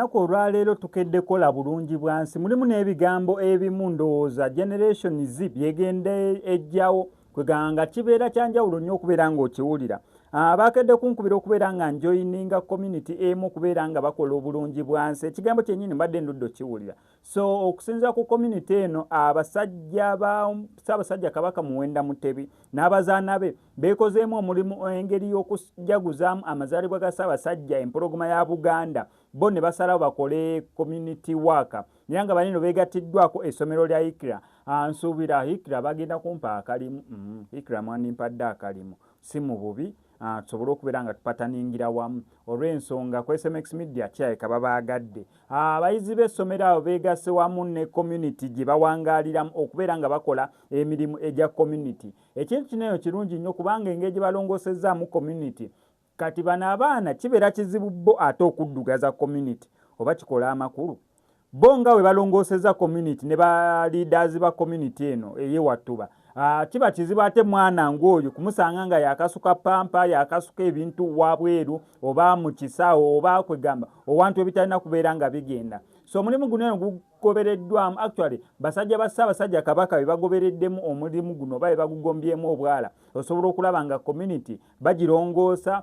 Olunaku olwaleero tukedde kola bulungi bwansi, mulimu n'ebigambo ebimu ndowooza Generation Z byegenda ejjawo, kwegamba nga kibeera kyanjawulo nnyo okubeera ng'okiwulira. Bakedde kunkubira okubeera nga njoininga community emu okubeera nga bakola obulungi bwansi. Ekigambo kyennyini mbadde ndudde okiwulira. So okusinziira ku community eno, abasajja ba Ssaabasajja Kabaka Muwenda Mutebi n'abazaana be beekozeemu omulimu engeri y'okujaguzaamu amazaalibwa ga Ssaabasajja, empologoma ya Buganda. Bo ne basalawo bakole community work, naye nga baneno beegattiddwako essomero lya Iqra. Nsuubira Iqra bagenda kumpa akalimu. Iqra mwandimpadde akalimu, si mu bubi, tusobole okubeera nga tupataningira wamu olw'ensonga ku SMX Media kirabika babaagadde. Abayizi b'essomero abo beegasse wamu ne community gye bawangaaliramu okubeera nga bakola emirimu egya community. Ekintu kino eno kirungi nnyo kubanga engeri gye balongoosezzaamu community, kati bano abaana kibeera kizibu bo ate okuddugaza community oba kikola amakulu. Bo nga bwe balongoosezza community ne ba leaders ba community eno ey'ewattuba, kiba kizibu ate mwana ng'oyo kumusanga nga yakasuka pampa, yakasuka ebintu wabweru oba mu kisaawe oba kwegamba owantu ebitalina kubeera nga bigenda. So omulimu guno eno gugobereddwamu, actually basajja ba Ssaabasajja Kabaka be bagobereddemu omulimu guno oba be bagugombyemu obwala, osobola okulaba nga community bagirongoosa,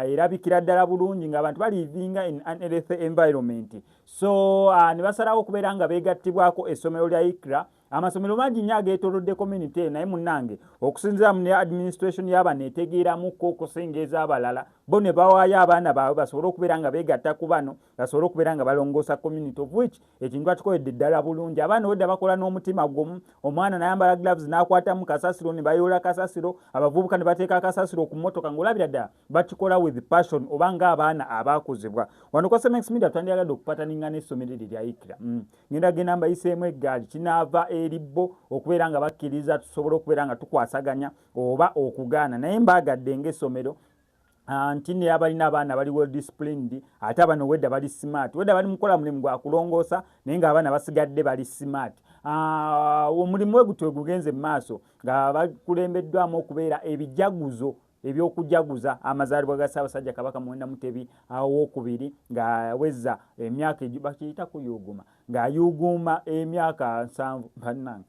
erabikira ddala bulungi ng'abantu balivinga in an healthy environment. So ne basalawo okubeera nga beegattibwako essomero lya Iqra. Amasomero mangi nnyo ageetoolodde community eyo, naye munnange okusinziira mu ne administration y'abano etegeeramukko okusinga ez'abalala, bo ne bawaayo abaana baabwe basobole okubeera nga beegatta ku bano, basobole okubeera nga balongoosa community, of which ekintu akikoledde ddala bulungi. Abaana wedda bakola n'omutima gumu, omwana nayambala gloves n'akwatamu kasasiro ne bayoola kasasiro, abavubuka ne bateeka akasasiro ku mmotoka, ng'olabira ddala bakikola with passion oba ng'abaana abaakuzibwa. Wano kwa SMX Media twandyagadde okupataninga n'essomero eryo lya Iqra. Ngenda genda mbayiseemu eggaali, kinaava eri bo okubeera nga bakkiriza tusobole okubeera nga tukwasaganya oba okugaana, naye mbaagadde ng'essomero nti ne abalina abaana bali well disciplined, ate abano wedda bali smart, wedda bali mukola mulimu gwa kulongoosa, naye ng'abaana basigadde bali smart. Omulimu we gutyo gugenze mu maaso nga bakulembeddwamu okubeera ebijaguzo ebyokujaguza amazaalibwa ga Ssaabasajja Kabaka Muwenda Mutebi Owokubiri ng'aweza emyaka bakiyita kuyuuguma, ng'ayuuguuma emyaka 70. Bannange,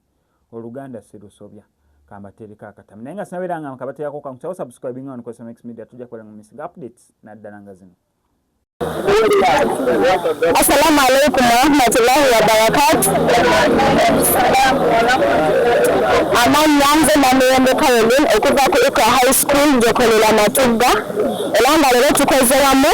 Oluganda sirusobya, kambateereko akatami, naye nga sinabeera nga nkabateerako, kankusawo subscribing on SMX Media, tujja kubeera nga misinga updates naddala nga zino. Assalamu alaikum warahmatullahi wabarakatu. Amannya nze Namirembe Caroline okuva ku Iqra High School, njokolera Matugga, era nga leero tukoze wamu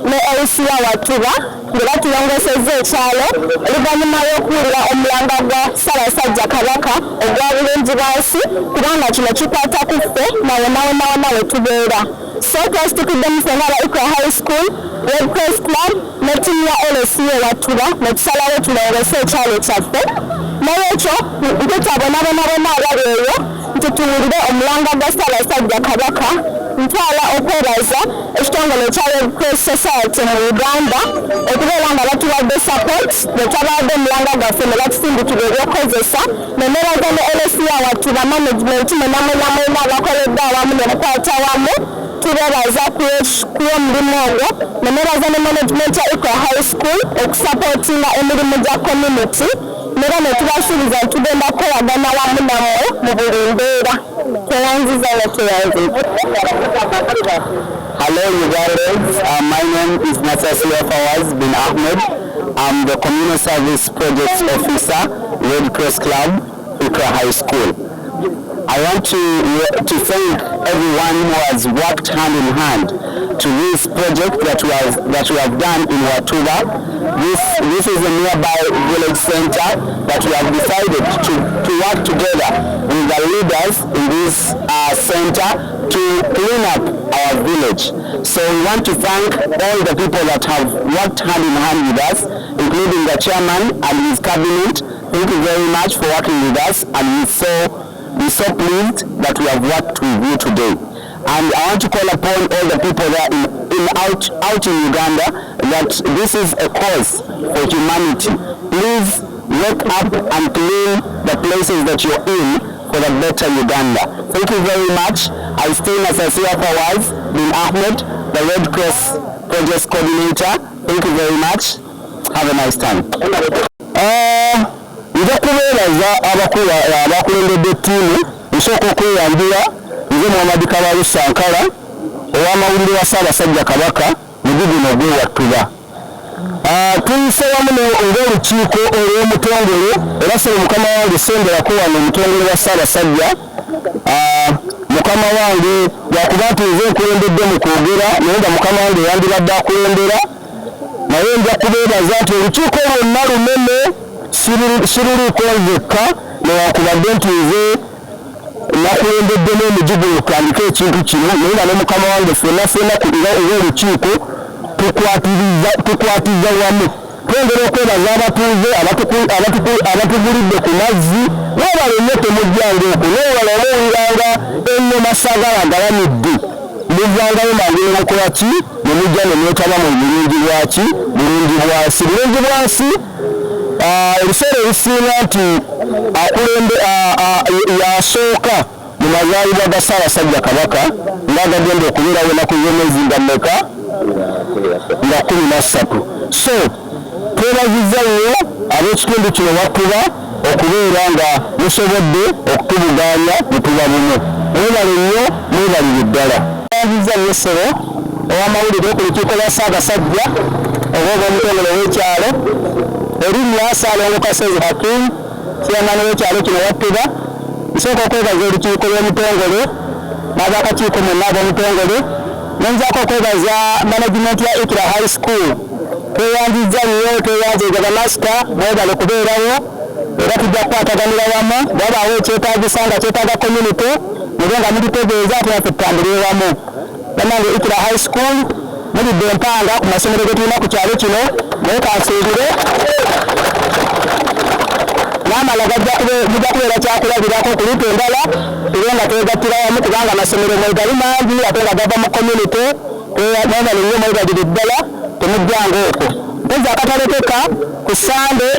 ne LC ya Watuba nga batulongoosezza ekyalo oluvannyuma lw'okuwulira omulanga gwa Ssaabasajja Kabaka ogwa bulungi bwansi, kubanga kino kikwata ku ffe na wonna wonna wonna we tubeera. So twasitukiddemu ffenna aba Iqra High School, Red Cross Club ne ttiimu ya LSU ewattuba ne tusalawo tulongoose ekyalo kyaffe. N'olwekyo mpita bonna bonna bonna abali eyo nti tuwulire omulanga gwa Ssaabasajja Kabaka. Ntwala okwebaza ekitongole ekya Red Cross Society mu Uganda okubeera nga batuwadde support bwe twabawadde omulanga gwaffe ne batusindikira ebyokukozesa, ne nebaza ne LSU Awattuba management, mwena mwena mwena abakoledde awamu ne mukwata wamu, tubebaza ku lw'omulimu ogwo, ne nebaza ne management ya Iqra High School okusupportinga emirimu gya community, nera ne tubasuubiza nti tugenda kukolagana wamu nammwe mu buli mbeera. Tweyanziza nga tweyanziza. Hello Ugandans, my name is Nasasira Fawaz bin Ahmed. I'm the Communal Service Projects Officer, Red Cross Club, Iqra High School. I want to thank everyone who has worked hand in hand to this project that we have done in Watuba. This is a nearby village center that we have decided to work together with the leaders in this center to clean up our village. So we want to thank all the people that have worked hand in hand with us, including the chairman and his cabinet. Thank you very much for working with us, and we're so pleased that we have worked with you today. And I want to call upon all the people there in out in Uganda that this is a cause for humanity. Please wake up and clean the places that you're in for the better Uganda. Thank you very much. I stay Nasasira Fawaz bin Ahmed, the Red Cross Project Coordinator. Thank you very much. Have a nice time. Nja kubeebaza abakulu abakulembedde ttiimu. Nsooka okweyanjula, nze Muhammad Kabalu Sankara, ow'amawulire wa Ssaabasajja Kabaka mugi guno ogw'ewattuba. Tuyise wamu ng'olukiiko olw'omutongole, era ssebo mukama wange semberako wano omutongole wa Ssaabasajja. Mukama wange, lwakuba nti nze nkulembedde mu kwogera, naye nga mukama wange yandibadde akulembera, naye nja kubeebaza nti olukiiko lwonna lunene, siruliiko nzekka, newankubadde nti nze nakulembedde n'omuzigo otandike ekintu kino, naye nga ne mukama wange ffenna ffenna ng'olukiiko tukwatiza wamu. Twongera okwebaza abatuuze abatugulidde ku mazzi. Mwebale nnyo, temujjanga okwo newala omuwuliranga ennoma sagala galamidde, muvangayo mangu nemukola ki, ne mujja ne mwetaba mu bulungi bwaki, bulungi bwansi, bulungi bwansi. Ebiseera ebisinga nti akulembe yasooka mu mazaalibwa ga Ssaabasajja Kabaka nga gagenda okubeerawo ennaku z'omwezi nga mmeka? Nga 13. So twebazizza nnyo ab'ekitundu kino Wattuba okubeera nga musobodde okutubugaanya ne tuba bumu. Mwebale nnyo, mwebalire ddala. Tweyanzizza nnyo ssebo ow'amawulire ku lukiiko lwa Ssaabasajja oba obw'omutongole ow'ekyalo. Erinnya Ssaalongo Kasozi Hakim, chairman w'ekyalo kino Wattuba. Nsooka okwebaza olukiiko lw'omutongole n'abakakiiko mwenna ab'omutongole, nonzaako okwebaza management ya Ikra High School. Tweyanzizza nnyo, tweyanziza bamasita, mwebale kubeerawo, era tujja kukwataganira wamu. Wabaawo ekyetaagisa nga kyetaaga community, mube nga mubitegeeza, ate naffe tutambulire wamu. Bannange, Ikra High School mulidde empanga ku masomero ge tulina ku kyalo kino, naye kansuubire n'amala gajja kubeera kyakulabirako ku luutu endala, tube nga twegattira wamu, kubanga amasomero mwegali mangi ate nga gava mu community. Mwebale nnyo, mwebalire ddala, temujjanga okwo. Mpozzi akatalekeka, ku Sande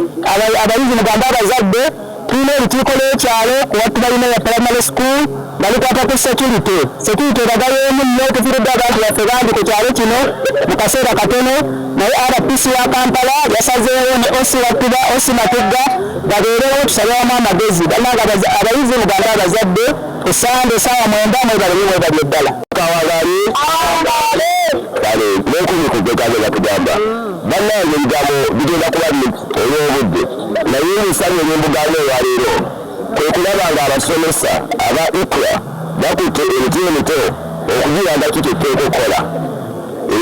abayizi mugambe abazadde, tulina olukiiko lw'ekyalo ku Wattuba ya Primary School nga lukwata ku security. Security ebagayeemu nnyo, tufiiridde abantu baffe bangi ku kyalo kino mu kaseera katono, naye RPC wa Kampala yasazeewo ne OC Wattuba, OC Matugga babeerewo, tusabe wamu amagezi. Bannange, abayizi mugambe abazadde ku Sande 9:00. Mwebale nnyo, mwebalire ddala. Kawagali kale n'enkumi kugekaze batugamba. Bannange, ebigambo bigenda kuba olw'obudde, naye ebisanyu ebyembuganda olwaleero kwe kulaba nga abasomesa aba Ikra bakutte emiti emito okugiraga kituteeka okukola.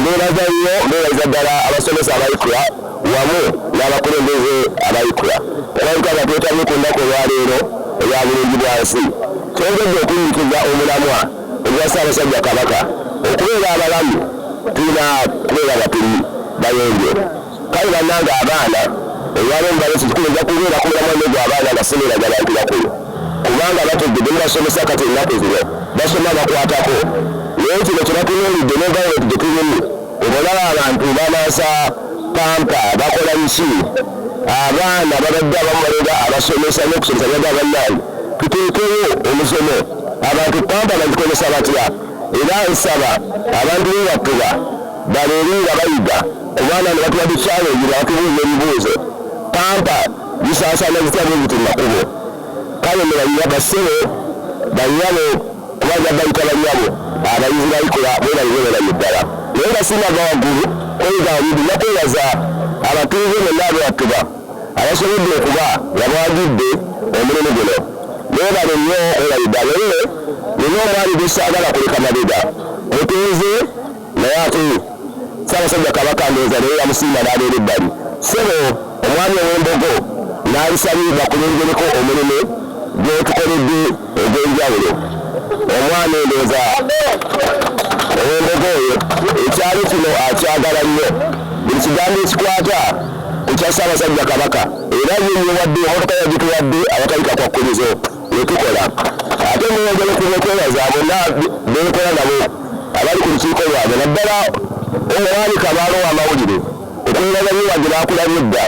Mbeebaza nnyo, mbeebaza ddala abasomesa aba Ikra wamu n'abakulembeze aba Ikra olabika nga twetabye ku nnaku olwaleero olwa bulungi bwansi. Twongedde okunnyikiza omulamwa ogwa Ssaabasajja Kabaka, okubeera abalamu tulina kubeera nga tuli bayonjo. Kale bannange, abaana olwaleero mubalesi kikulu kubeera ku mulamwa nnyo gw'abaana nga sibeeraga bantu bakulu, kubanga bategedde mubasomesa. Kati ennaku zino basoma bakwatako, naye kino kye batunuulidde n'environment gye tulimu, obalaba abantu bamansa pampa, bakola biki, abaana babadde abamu balenga abasomesa n'okusomesa badde. Bannange, tuteekewo omusomo, abantu pampa bagikozesa batya? Era nsaba abantu b'ewattuba babeere nga bayiga ku baana ne batuwadde challenge nga batubuuza ebibuuzo, pampa zisaasaana zitya bwe ziti mu makubo? Kale ne bayiga bassebo, bannyabo, kubanga bayita bannyabo, abayizi bayikola bwebali bwebalabye ddala. Naye nga sinava waggulu kwegambye, nakwebaza abatuuze bonna abewattuba abasobodde okuba nga bwagidde omulimu guno. Mwebale nnyo, mwebale ddala. Naye nina omwami gwe saagala kuleka mabega, mutuuze, naye ate Ssaabasajja Kabaka ndowooza naye yamusiima n'abeera ebbali. Ssebo omwami ow'embogo n'alisabye bakulengereko omulimu gw'otukoledde ogw'enjawulo. Omwami ndowooza ow'embogo oyo ekyalo kino akyagala nnyo, buli kigambo ekikwata ku kya Ssaabasajja Kabaka, era ye yewadde emotoka yagituwadde awatali kakwakkulizo wetukola. Ate neyongera okwebaza bonna benkola nabo abali ku lukiiko lwabwe, naddala omwami Kabaalo w'amawulire. Okwebaza nnyo, wadde bakulabye dda,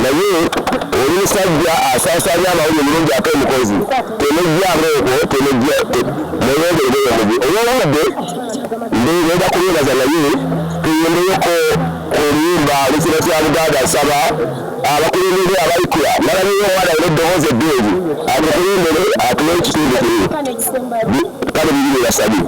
naye oli musajja asaasaanya amawulire bulungi ate omukozi. Temujjanga okwo, mweyongerere omugi. Olw'obudde ngenda kubeebaza, naye tuyendeyoko ku Oluyimba olukiro kya Buganda, nsaba abakulembeze abaikula nalabiyo omwana alina eddoboozi eddungi atukulembere atuwe ekitundu kiri kale bibiri basabye.